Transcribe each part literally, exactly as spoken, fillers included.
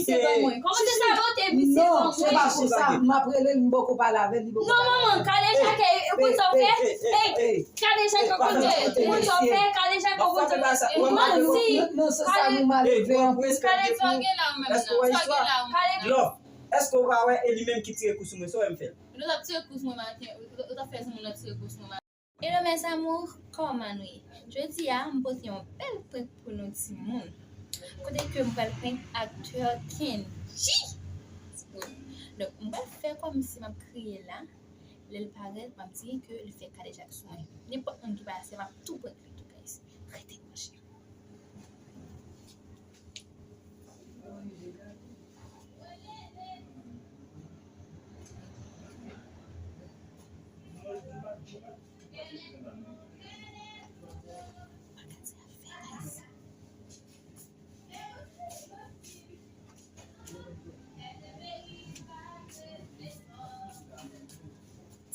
Se ban mwen. Kòman se sabote misye ban mwen? Non, se pa konsa. M ap rele l, m poko pale avè l, li poko pale avè m. Non, manman, Kadeja, ke, e, kout sa w fè? Ey, Kadeja, ke, kout sa w fè? Kadeja, ke, kout sa w fè? Manti. Non, se sa nou malelve anpil. Kadeja, sa w gen la ou menm nan? Sa w gen la ou menm nan? Love, èske w pa wè e li menm ki tire kou sou mwen? Sa w wè m fè l? Nou t ap tire kou sou mwen maten, ou t ap fè zanmi w nan tire kou sou mwen maten. Hello mes amours, kòman nou ye? Jodi a, m pote yon bèl prank pou nou timoun. Kote ke m pral prank aktè Kendji. Donk, m pral fè kòmsi m ap kriye la. Lè l parèt, m ap di ke l fè kadejak sou mwen. Nenpòt moun ki pase, m ap tou prank li tou, guys. Rete branche.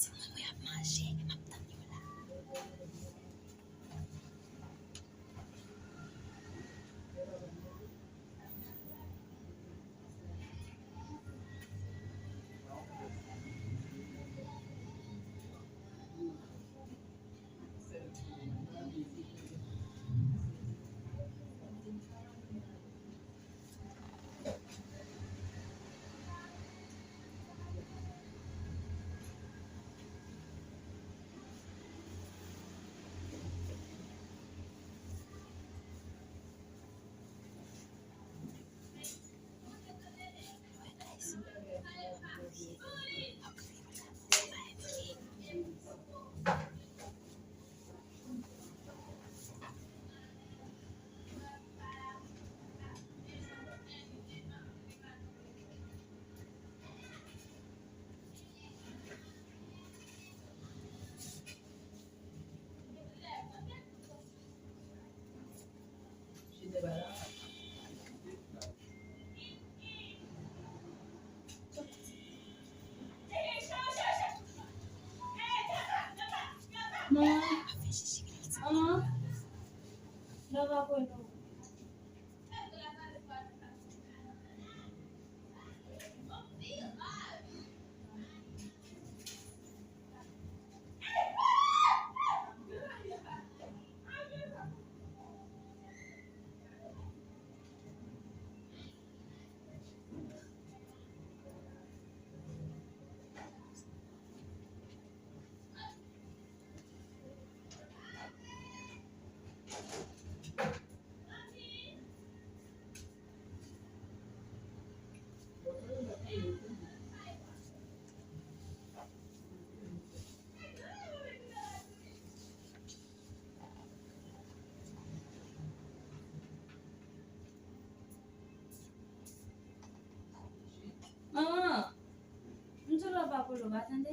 Timoun mwen ap manje, m ap tann yo la. Manman, manman, lè w pa konnen. Manman, m di w lè w pa konnen, w pa tande?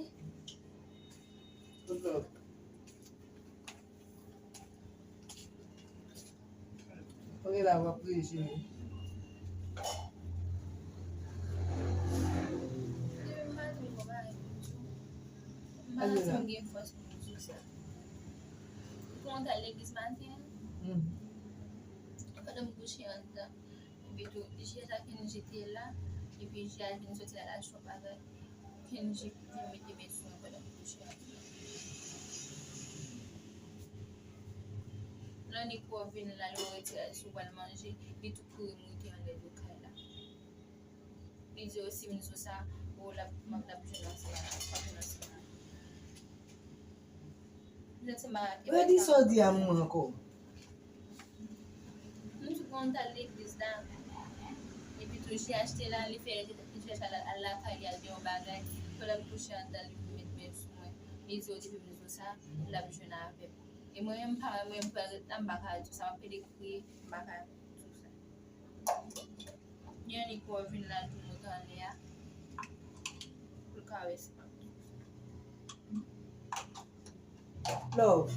Ok, la, w ap priye, cheri. Depi maten, m pa gen fòs pou m di w sa. Ou konn, m t al legliz maten an. Pandan m kouche anndan. Epi tou, jiyès la Kendji te la. Epi jiyès la vin soti la, l al jwe yon bagay. Kendji vin mete men sou mwen pandan m kouche anndan. Lè Niko vin la, li retire l sou pral manje, li tou kouri moute anlè do kay la. Li di yo si m di w sa, o, l ap, m ap, l ap jwenn ansanm, l ap jwenn ansanm. Redi sa w di a mwen ankò. M di w m t al legliz la. Epi tou, J H te la, li fè, li fè chèche al, al lakay li, al gen yon bagay. Pandan m kouche anndan, li vin met men sou mwen. Li di yo depi m di w sa, l ap jwenn avè m. E mwen menm, m pa, mwen menm, m pa, m pa ka di w sa, m ap pede kriye, m pa ka di w sa. Gen Niko vin la, l tou moute anlè a. Pou l ka wè si m ap di w sa. Love,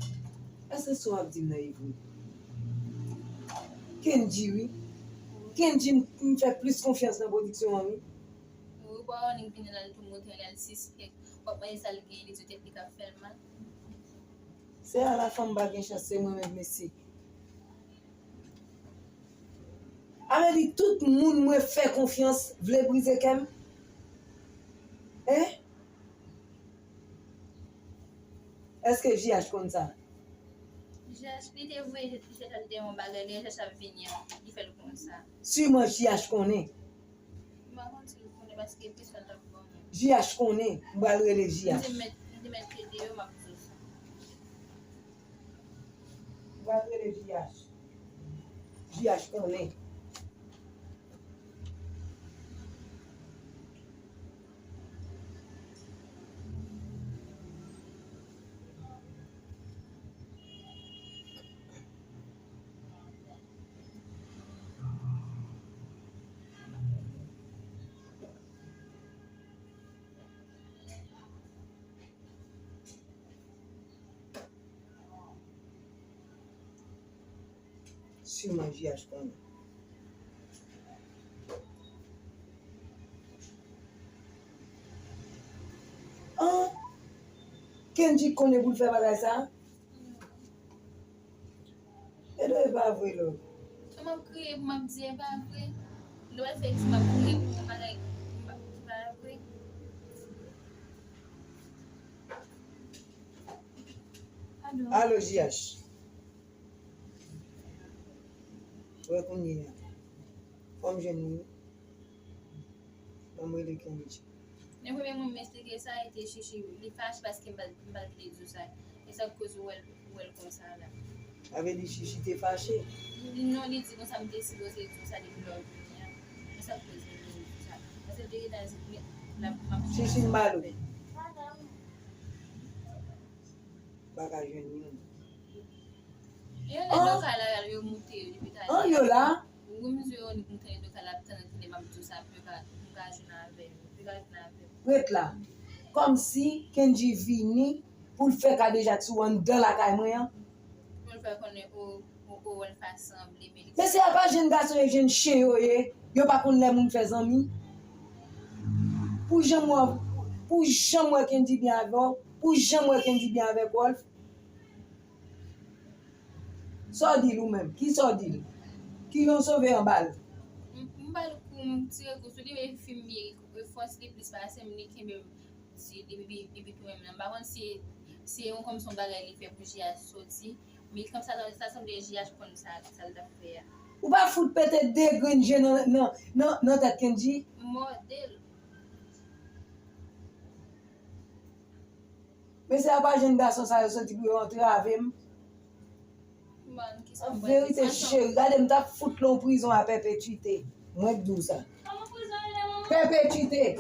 èske sa w ap di m nan e vre? Kendji, wi. Kendji, m, m fè plis konfyans nan pwodiksyon an, wi. Wi, bò, Niko vin la, l tou moute anlè a, l sispèk. W ap mande sa l gen, li di w tèt li k ap fè l mal. Se alafen m pa gen chans, se mwen menm, mesye. Sa vle di tout moun mwen fè konfyans vle brize kè m? Hein? Èske J H konn sa? J H, li te voye J H al te yon bagay, lè J H ap vini an, li fè l konn sa. Siman J H konnen. M pa konn si l konnen paske enpresyon l t ap ban mwen. J H konnen, m pral rele J H. M te mèt, m te mèt te deyò, m ap di w sa. M pral rele J H. J H konnen. Siman J H konnen. An! Kendji konnen pou l fè bagay sa? E do e pa vre, love. Sa m ap kriye pou m ap di e pa vre. Lè w al fè ekspre m ap kriye pou yon bagay ki pa, ki pa vre. Alo. Alo, J H. Wè kounye a. Fò m jwenn ou wi. Ban m rele Kendji. Nan premye moun m esplike sa, e te Chichi, li fache paske m pa, m pa t vle di w sa. E sa k koz ou wè l, ou wè l konsa la. Sa vle di Chichi te fache? Non, li di konsa m te sipoze di w sa depi lè w vini an. E sa k koz li vin di w sa. Paske l te gentan di, m, m, m ap Chichi m ba l ou. Pa ka jwenn youn. Yo nan do kay la, yo moute yo depi talè. An, yo la? Wi, msye yo moute yo do kay la, ap tann kilè m ap di w sa pou yo ka, pou m ka jwenn avè yo, pou yo ka jwenn avè m. Ret la. Kòmsi Kendji vini pou l fè kadejak sou anndan lakay mwen an. Pou l fè konnen, o, o, o, l pa sanble, men li Mesye a pa jèn gason, e jèn chen yo ye. Yo pa konn lè moun fè zanmi. Pou jan m wè, pou jan m wè Kendji byen avè w, pou jan m wè Kendji byen avèk Rolf. Sa w di l ou menm? Kisa w di l? Ki yon sove anba l? M, m ba l kou, m tire kou sou li, men fi m ye, fòs li plis pase m, li kenbe m di, depi, depi tou menm nan. M pa konn si se yon, kòm se yon bagay li fè pou J H soti, men kòm sa, sa sanble J H konn sa, sa l t ap fè a. Ou pa fout pete de grenn je nan, nan, nan, nan tèt Kendji? M mòde l. Mesye a pa jèn gason sa yo soti pou yo antrave m. An verite, cheri, gade m t ap fout lan prizon a pèpetwite. Mwen k di w sa. Pèpetwite.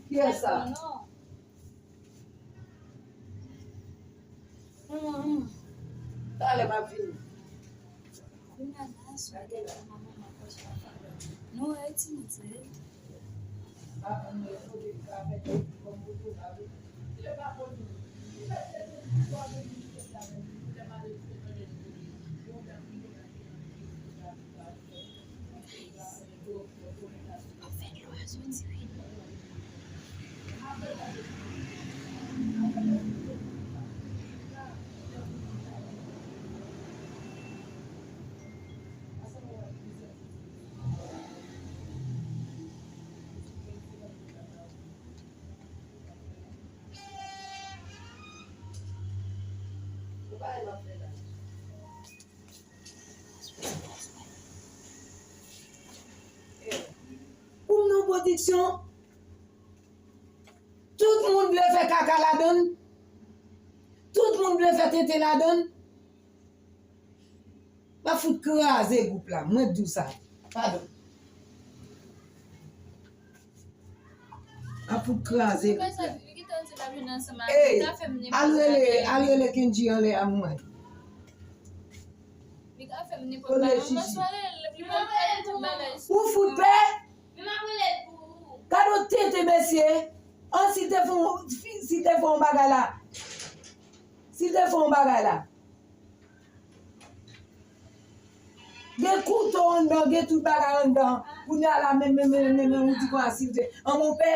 Kiyès sa? Talè m ap vini. Kounye a la, sou de la, manman m ap pòch la. Nou wè ti moun sa yo. Pou m nan pwodiksyon, tout moun vle fè kaka ladann, tout moun vle fè tenten ladann. M ap fout kraze gwoup la, mwen k di w sa. Padon. M ap fout kraze gwoup la. Ey, al rele, al rele Kendji anlè a mwen. Kote Chichi? Ou fout pè? Gade yon tenten mesye. An, si te fè yon, si te fè yon bagay la. Si te fè yon bagay la. Gen kouto anndan, gen tout bagay anndan. Kounye a la, menm, menm, menm, menm, menm, ou di konsa, si te, an, mon pè.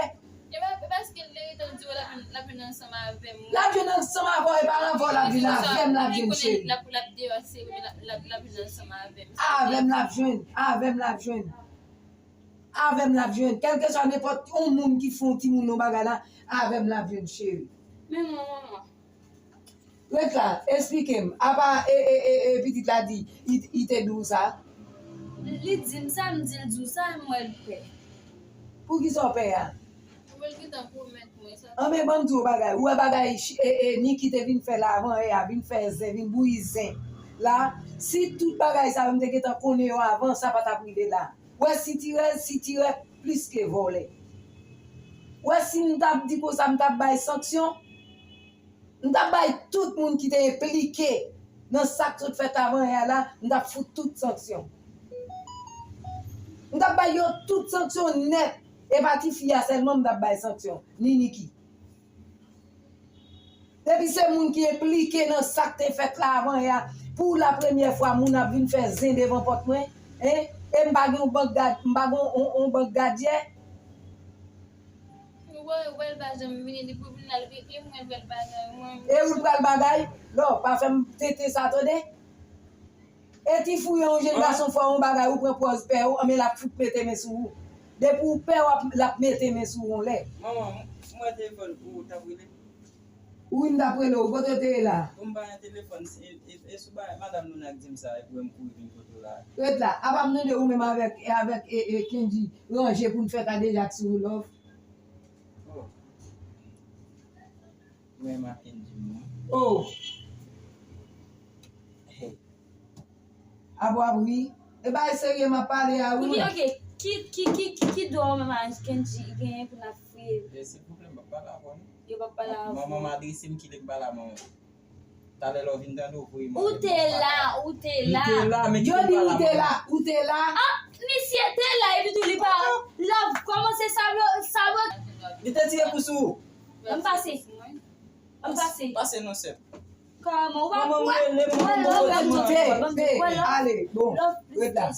E pa, e paske l te gentan di w l ap, l ap vin ansanm avè m. L ap vin ansanm avè w, e pa avè w l ap vin, avè m l ap vin, cheri. L ap, l ap deyò, se wi, l ap, l ap, l ap vin ansanm avè m. Avè m l ap jwenn, avè m l ap jwenn. Avè m l ap jwenn. Kèlkeswa nenpòt yon moun ki fè yon timoun yon bagay la, avè m l ap jwenn, cheri. Men mwen, manman. Ret la, esplike m. Apa e, e, e, e pitit la di, li, li te di w sa? Li di m sa, m di l di w sa, m wè l pè. Poukisa w pè a? Mwen l gentan pwomèt mwen sa. Anben, ban m di w yon bagay. Ou wè bagay ch-, e, e, Niki te vin fè la avan yè a, vin fè zen, vin bouyi zen la. Si tout bagay sa yo m te gentan konnen yo avan, sa pa t ap rive la. Ou wè sitirè, sitirè plis ke vòlè. Ou wè si m t ap di konsa, m t ap bay sanksyon. M t ap bay tout moun ki te enplike nan sa k sot fèt avan yè a la, m t ap fout tout sanksyon. M t ap bay yo tout sanksyon nèt. E pa tifi a sèlman m t ap bay sanksyon, ni Niki. Depi se moun ki enplike nan sa k te fèt la avan yè a, pou la premyè fwa moun ap vin fè zen devan pòt mwen, en? E m pa gen yon bank gad, m pa gen yon, yon, yon bank gadyè? Ou wè, ou wè l pa janm vini, li pou vin la, li, e mwen l pral bagay, mwen. E ou l pral bagay? Lò, pa fè m tenten sa, tande? E ti fouye yon jenn gason fè w yon bagay, ou pran pòz pè w, anben l ap fout mete men sou ou. Depi w pè, w ap, l ap mete men sou ou yon lè. Manman, m, m wè telefòn ou t ap rele. Wi, m t ap rele w. Kote w te ye la? Bon, m pa gen telefòn, se, e, e, e sou bagay madanm Luna k di m sa, epi m kouri vin kote w la. Ret la. Apa m tande ou menm avèk, avèk, e, e, Kendji ranje pou n fè kadejak sou ou, love? Oh. Mwen ak Kendji, mwen. Oh. Hey. Apa w ap ri? E bagay serye m ap pale a, wi. Ok, ok. Ki, ki, ki, ki, ki dwa ou menm ak Kendji genyen pou n ap fouye? E, silvouplè, m p ap pale avè w, non. Yo p ap pale avè w. Manman m adrese m, kite m pale a manman m. Talè lè w vin tande w voye m. Ou te la, ou te la. M te la, men kite m pale a manman m. Yo di ou te la, ou te la. Ah, misye te la, epi tou li pa. Love, kòman se sa, sa. Li te tire kou sou ou. Ann pase. Ann pase. Pase non, sè m. Kòman ou pa kwè? Manman m rele m, manman m rele m. Pe, pe, ale, bon, ret la.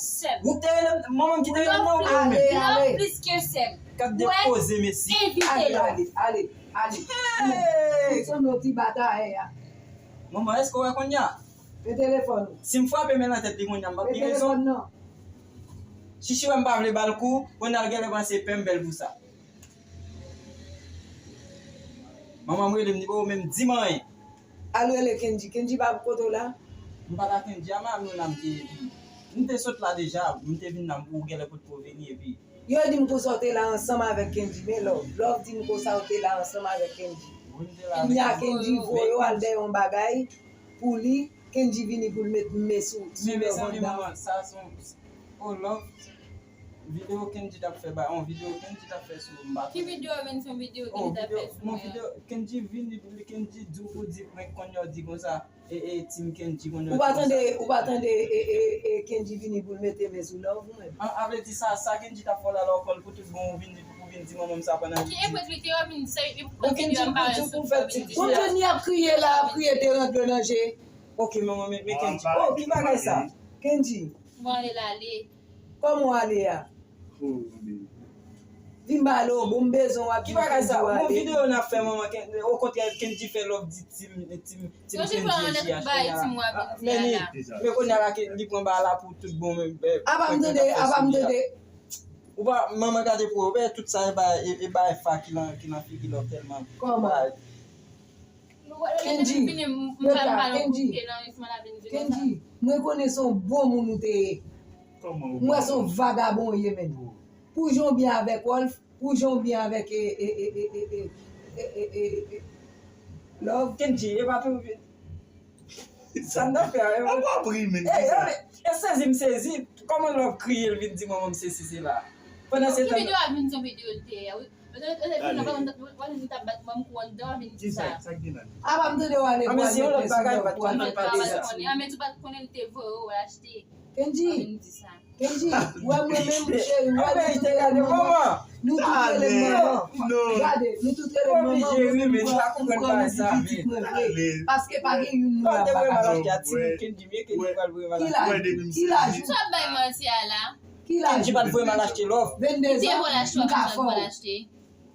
Ou te rele m, manman m ki te rele m nan, ou rele m. Love plis ke sè m. Gad de koze, mesi. Ale, ale, ale, ale. Hey! Ou sanble yon ti batayè a. Manman, èske w wè kounye a? Pe telefòn ou. Si m frape men nan tèt li kounye a, m p ap gen rezon. Pe telefòn nan. Chichi wè m pa vle ba l kou, kounye a l genlè panse pè m bèl pou sa. Manman m rele m, li pa menm di m anyen. Al rele Kendji. Kendji pa kote w la? M pa la Kendji, a Manman m te ye, epi m te sot la deja, m te vin la, ou genlè potko vini, epi. Yo di m konsa w te la ansanm avèk Kendji, men Love, Love di m konsa w te la ansanm avèk Kendji. Wi, m te la avèk Kendji. Kounye a Kendji voye w al dèyè yon bagay pou li, Kendji vini pou l met men sou, sou Love anndan. Men mezanmi, manman, sa se yon, oh, Love. Videyo Kendji t ap fè ba, yon videyo Kendji t ap fè sou m pa konnen. Ki videyo menm se yon videyo Kendji t ap fè sou mwen? Oh, videyo, yon videyo Kendji vini, Kendji di w pou di prank kounye a w di konsa, e, e, Team Kendji kounye a w di konsa. Ou pa tande, ou pa tande, e, e, e, Kendji vini pou l mete men sou Love ou menm? An, a vle di sa, sa Kendji t ap fè w la, la w kòl pou tout bon, ou vin di, ou vin di manman m sa pandan l di. Ki e prank li te yo vin di sa, e prank videyo a m pa wè sou, pou vin di sa. Bon, Johnny ap kriye la, ap kriye de rant dlo nan je. Ok, manman, men, men Kendji. Oh, ki bagay sa? Kendji. Bon, ale la, ale. Kòman w ale a? Vin ba lo, bon, m bezwen w ap vin. Ki bagay sa? Bon, videyo n ap fè, manman, okontrè, Kendji fè Love di Team, Team, Team Kendji a. Men li, men kounye a la, li pran ba la pou tout bon, men, apa m tande, apa m tande. Ou pa, manman gade pou ou, ben, tout sa, e ba, e, e ba fa ki lan, ki lan figi Love tèlman. Kòman? Kendji, Kendji, mwen konnen se yon bon moun ou te ye. Mwen se yon vagabon ou ye, men. Pou jan w byen avèk Wolf, pou jan w byen avèk, e, e, Love. Kendji, e pa tou. Sa n ap fè a, e pa pri, men, e, kisa? E sezi m sezi. Kòman Love kriye, l vin di manman m sesi sela? Pandan se tan. Ki videyo ap vin se yon videyo l te ye, wi. Apa m tande w ale pou al mete sou Love pou al mete sou Love pou al mete sou Love. Kendji, Kendji, wè mwen menm, cheri, wè nou tout rele m manman. Nou tout rele m manman. Gade, nou tout rele m manman, mwen menm m pran, m pran nou pou pitit mwen vre. Paske pa gen youn nou la pa ka. Ki laj ou? Ki laj ou? Kendji pa t voye m al achte Love. Vennde zan, m ka fè w.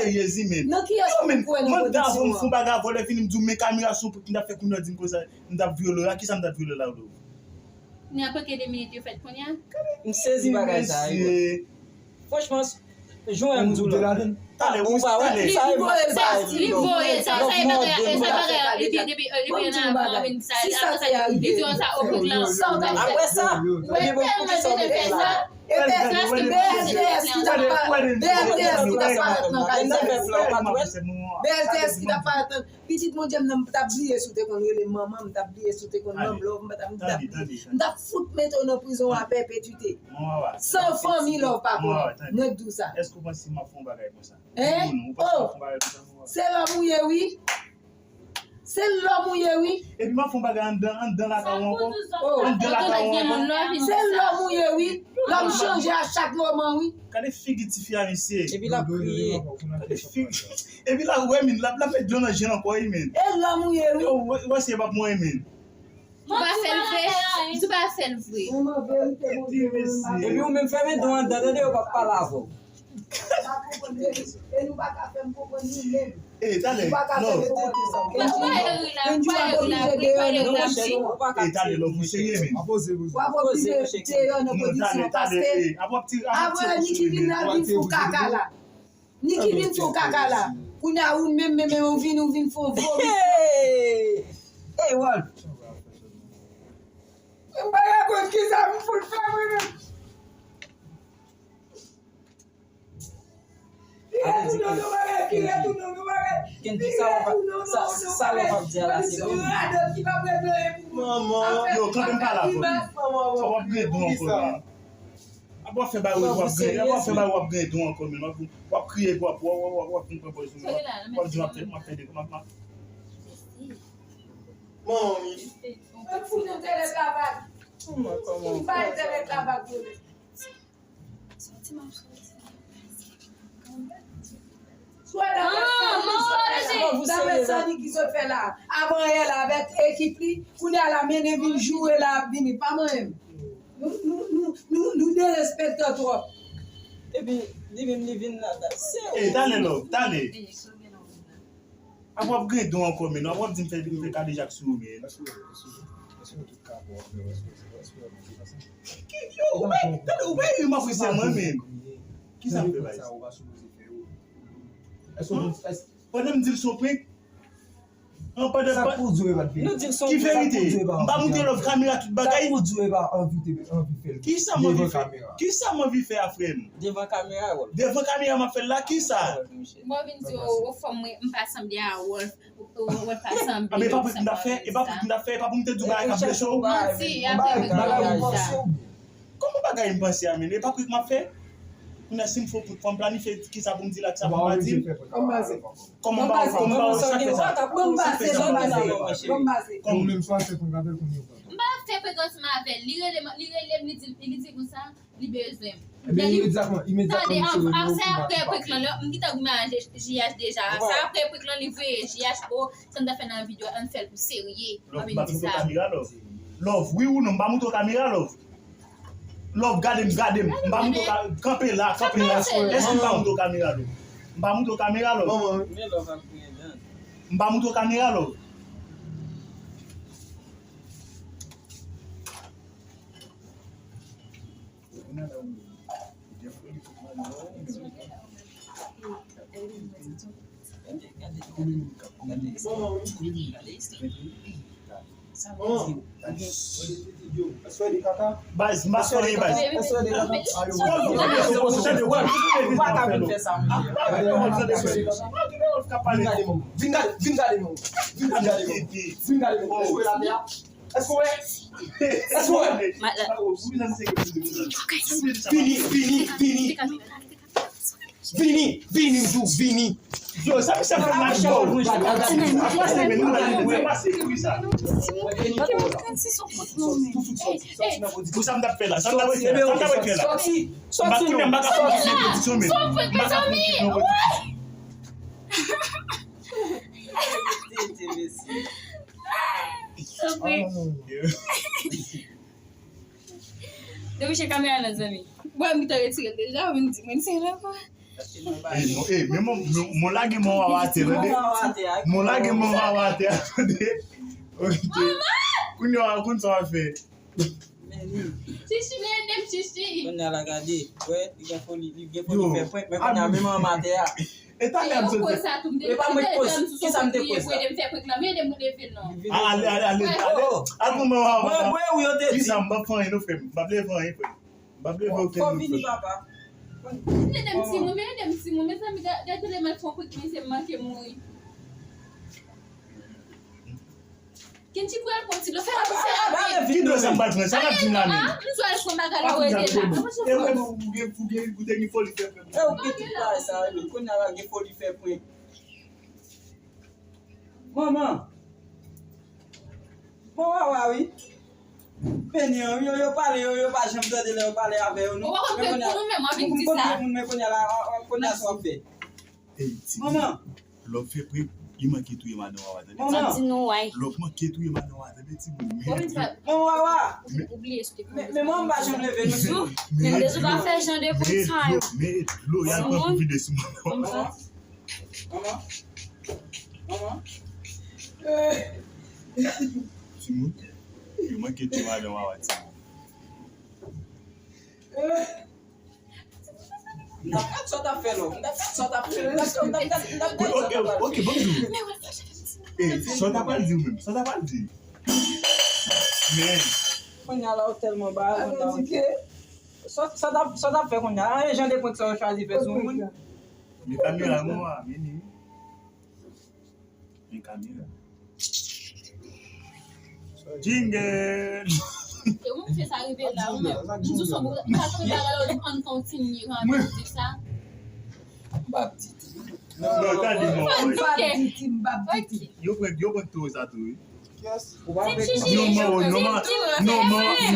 seryez wi, men. Nan kiyès ou kwè nan pwodiksyon an? Mwen ta fè yon bagay avè w, lè fini m di w men kamera sou prik, m ta fè kounye a di m konsa, m ta vyole w. A kisa m ta vyole w la, Love? Ni apre ke de minit yo fèt kounye a. M sezi bagay sa yo. Franchman, jan w di la. Talè, ou pa wè, talè. Li voye sa, li voye sa, sa e bagay, sa e bagay, epi depi, epi nan apre vin sa, apre sa, li di yon sa o prik lan. Apre sa, epi bon, poukisa w mete la? E te B L T S ki t ap pa-, B L T S ki t ap parèt nan kay sa. B L T S ki t ap parèt nan Pitit Bondye m nan, m t ap bliye si w te konn rele m manman, m t ap bliye si w te konn ban m love, m t ap, m t ap, m t ap fout mete w nan prizon a pèpetwite. San fanmi love pa konnen. Mwen k di w sa. Èske w panse m ap fè yon bagay konsa? Hein? Oh! Se lòm ou ye wi. Se lòm ou ye wi. Epi m ap fè yon bagay anndan, anndan lakay ou ankò. Oh! Anndan lakay ou ankò. Se lòm ou ye wi. Lòm chanje a chak moman wi. Gade figi tifi a mesye. Epi l ap kriye. Gade figi. Epi la, ou wè, men, l ap, l ap met dlo nan je l ankò, wi, men. E lòm ou ye, wi. Yo, wè, wè, se p ap mwen, men. Ou pa fè l vre. Ou pa fè l vre. Manman, verite, Bondye, Bondye. Epi ou menm fèmen dwèt anndan, tande, yo p ap pale avè w. Pa konprann verite. E nou pa ka fè m konprann nou menm. E, talè, non. Kenji, Kenji w ap oblije deyò nan pwodiksyon. E, talè, non, pou serye, men. W ap oblije deyò nan pwodiksyon, paske apre Niki vin la, vin fè kaka la. Niki vin fè kaka la. Kounye a ou menm, menm, menm, ou vin, ou vin fè vomi. Hey! Hey, Wal. M pa ka konn kisa m fout fè mwen menm. Kenji, sa w ap, sa, sa w ap di a la, se bon. Manman. Yo, kanpe m pale avè w. Sa w ap gen don ankò la. Ap w ap fè bagay w ap gen, ap w ap fè bagay w ap gen don ankò, men w ap, w ap kriye, w ap, w ap, w ap, w ap vin pran pòz sou mwen. W ap di m ap fè, m ap fè de, m ap, m ap. Manman. Mwen fout nan tèlè travay. Mwen bay tèlè travay pou li. Swa dapre sa Niki sot fè la, avan yè la avèk ekip li, kounye a la mennen vin joure la ap vini, pa mwen menm. Nou, nou, nou, nou, nou derespektan twòp. Epi, li menm li vin la, se. E, talè, love, talè. Ap w ap gen don ankò, men. W ap di m fè, m fè kadejak sou ou, men. Èske, èske, èske nou tout ka bon, èske, èske, èske, èske, èske, yo, ou bay, tande, ou bay ri m ap ri sèlman, men. Kisa m fè, bay? Èske, èske, pandan m di l se yon prank, Pandan, pandan, pandan, Nou di l se yon ki verite? M pa montre love kamera tout bagay. Sa pou di w e pa anvi te anvi fè l. Kisa m anvi fè? Kisa m anvi fè a, frè m? Devan kamera wòl. Devan kamera m ap fè l la, kisa? Mwen vin di w, w fanm mwen, m pa sanble a Wolf. Wolf pa sanble. A, men e pa prik m t ap fè, e pa prik m t ap fè, e pa pou m te di w bagay k ap blese w. Manti, apre prik mwen di sa. Kòman bagay m panse a, men e pa prik m ap fè? Kounye a, si m fè prik, fò m planifye kisa pou m di l ak sa pou m pa di l. Kòman m ba w, kòman m ba w, sa k fè sa? Kòman m ba w, kòman m ba w, kòman m ba w. Kòman Menm swa se pou gade pou nou. M pa fè frekans m avè l. Li rele m, li rele m, li di, li di konsa, li bezwen m. Ebyen, imedyatman, imedyatman, Tande, misye rele w, se ou apre pa prik lan, lè m gentan goumen a J H deja. Se apre prik lan, li voye J H, o, sa n ta fè nan videyo, ann fè l pou serye. Love, m pa montre w kamera, love. Love, wi ou non, m pa montre w kamera, love. Love, gade m, gade m. M pa montre w ka-, kanpe la, kanpe la. Èske m pa montre w kamera, love? M pa montre w kamera, love. Men love ap griyen dan. M pa montre w kamera, love. Baz, m pa fè anyen, baz. Ou pa ka vin fè sa, mesye. Vin gade, vin gade, vin gade, vin gade. Èske w wè? Èske w wè? Èske w wè? Vini, vini, vini. Vini, vini, m di w, vini. Yo, sa misye ap fè m la, yo. Pase, men nou la, nou pase pou sa. Pou sa m t ap fè la, sa m t ap fè la, sa m t ap fè la. M pa konnen, m pa ka fè yon repetityon, men. M pa ka fè yon repetityon. Depi se kamera nan zanmi. Bon, m te retire l deja, ou vin di mwen se la kwa. Ey, mon, ey, men mon, mon, mon lage mon wawa atè, tande. Mon lage mon wawa atè, tande. Ok. Kounye a, konn sa w ap fè. Chichi, men ede m, chichi. Kounye a la gade. Wè, li gen foli, li gen foli fè prank, men kounye a menm anba atè a. E talè m sot fè. E pa mwen k poze, kisa m te poze la? Ale, ale, ale, ale. Al pou mwen wawa. Mwen, mwen, ou yo te di. Kisa m p ap fè anyen non, frè m. M p ap leve anyen, frè m. M p ap leve okenn moun, frè m. Papa. Ede m timoun, men ede m timoun. Mezanmi, gade, gade lè m al fè yon kout men, se m manke mouri. Kenchi pral pran ti dlo, fè la pou fè la. Ki dlo sa m pral pran? Sa m ap di m la menm? M sou al pran bagay la, ou ede la. E mwen, ou gen, ou gen, ou te gen foli fè prank. E ou gen tout bagay sa, e kounye a la gen foli fè prank. Manman. Bon, wawa, wi. Peni, yo, yo, yo pale, yo, yo pa janm tande lè yo pale avè yo, non. Ou pa konn prank pou nou menm, w ap vin di sa. M konn prank moun, men kounye a la, kounye a sa w ap fè. Manman. Love fè prank, li manke touye madan wawa, tande. Manman. Sa di nou, way. Love manke touye madan wawa, tande, timoun. Manman wawa. Ou bliye sou te. Men, men manman pa janm leve, non. Men, men, men, men, dlo, y al pran pou vide sou madan wawa. Manman. Manman. Manman. Timoun, yo manke touye madan wawa, timoun. M t ap gad sa w t ap fè, love. M t ap gad sa w t ap fè. M t ap gad, m t ap gad, m t ap gad sa w t ap fè. Ok, ok, ok, ban m di w. Ey, sa w t ap pral di w menm? Sa w t ap pral di? Men. Kounye a la, ou tèlman ba, kounye a, sa, sa w t ap, sa w t ap fè kounye a? Anyen jan de prank sa w chwazi fè sou moun. Men kamera, mwen, a, men, men. Men kamera. Jingle! E ou menm fè sa rive la, ou menm. M di w son, m pa konn bagay la, ou di ann kontinye, ann di sa. M p ap di ti. Non, non, tande, non. M p ap di ti, m p ap di ti. Yo pran, yo pran tou sa tou, wi. Ou pa fè ti. Non, non, non, non,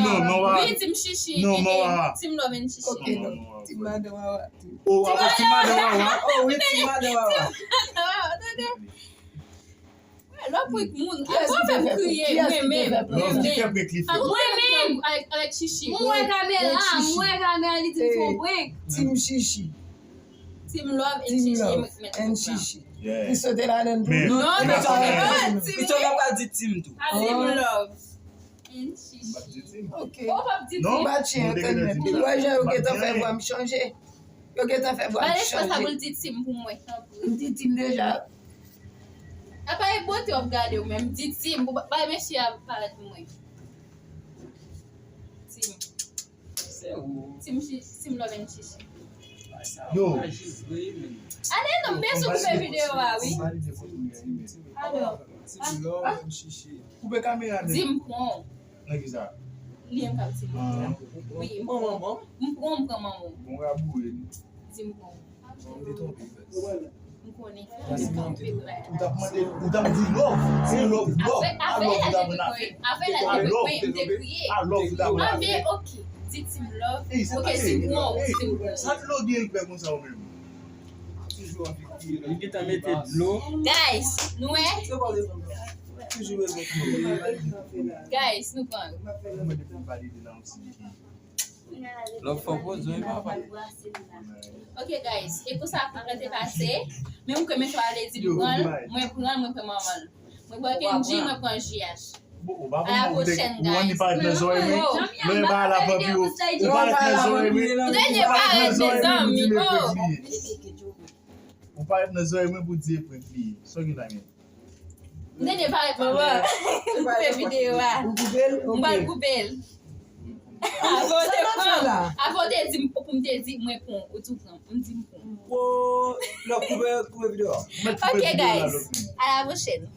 non, non, wi, ti m chichi. Non, non, wi. Ti m love and chichi. Ok, non. Ti madan wawa. Oh, apa ti madan wawa? Oh, wi, ti madan wawa. Tande. Lè prank moun, a pa fè m kriye, mwen menm, mwen menm. Mwen menm, avèk, avèk chichi. Mwen wè kamera, mwen wè kamera, li di m fè yon prank. Team chichi. Team love and chichi. And chichi. Li sote ladan tou. Non, non, non. Li sote la pral di team tou. Team love and chichi. Ok. Ou p ap di team. Li wè jan yo gentan fè vwa m chanje. Yo gentan fè vwa m chanje. Ba l espas la pou l di team pou mwen, tanpri. M di team deja. Apa e bote w ap gade ou menm. Di Tim, pou bay mesye a parèt pou mwen. Tim. Se ou. Tim, Tim Love and Chichi. Yo. Ale non, m bezwen koupe videyo a, wi. Alò. Tim Love and Chichi. Koupe kamera, men. Di m pran w. Nan ki sa? Li menm k ap di m. Wi, m pran w, m pran w, m pran manman w. Bon, w a boure li. Di m pran w. M te twonpe, guys. M konnen. Ou t ap mande, ou t ap di love. Se love, love. A love ou t ap mande. Avè la te mwen, m te kriye. A love ou t ap mande. A, men, ok. Di Tim Love. Ok, Tim Love, Tim Love. Sa dlo gen l fè konsa ou menm? Toujou anvi kriye. Li gentan mete dlo. Guys, nou wè? Toujou bezwen kriye. Guys, nou pran. Mwen mete pou m valide nan yon ti. Love fò poze, wi, papa. Ok, guys, e konsa ap rete pase. Men mwen kòm mwen ale di l pran l, mwen pran l, mwen pran manman l. Mwen pran Kendji, mwen pran J H. Bon, ou pa konn ou te, ou annik parèt nan zòrèy mwen. Lè ba la pran pi wo. Ou parèt nan zòrèy mwen. Ou te dwe parèt, mezanmi, oh. Ou parèt nan zòrèy mwen pou di e prank li ye. Sa w gen la, men? M te dwe parèt, manman. M koupe videyo a. Ou koupe l? M pral koupe l. Avan w te pran, avan w te di m, pou m te di, mwen pran, ou tou pran. M di m pran. Wo, lè koupe, koupe videyo a. Ok, guys. À la prochaine.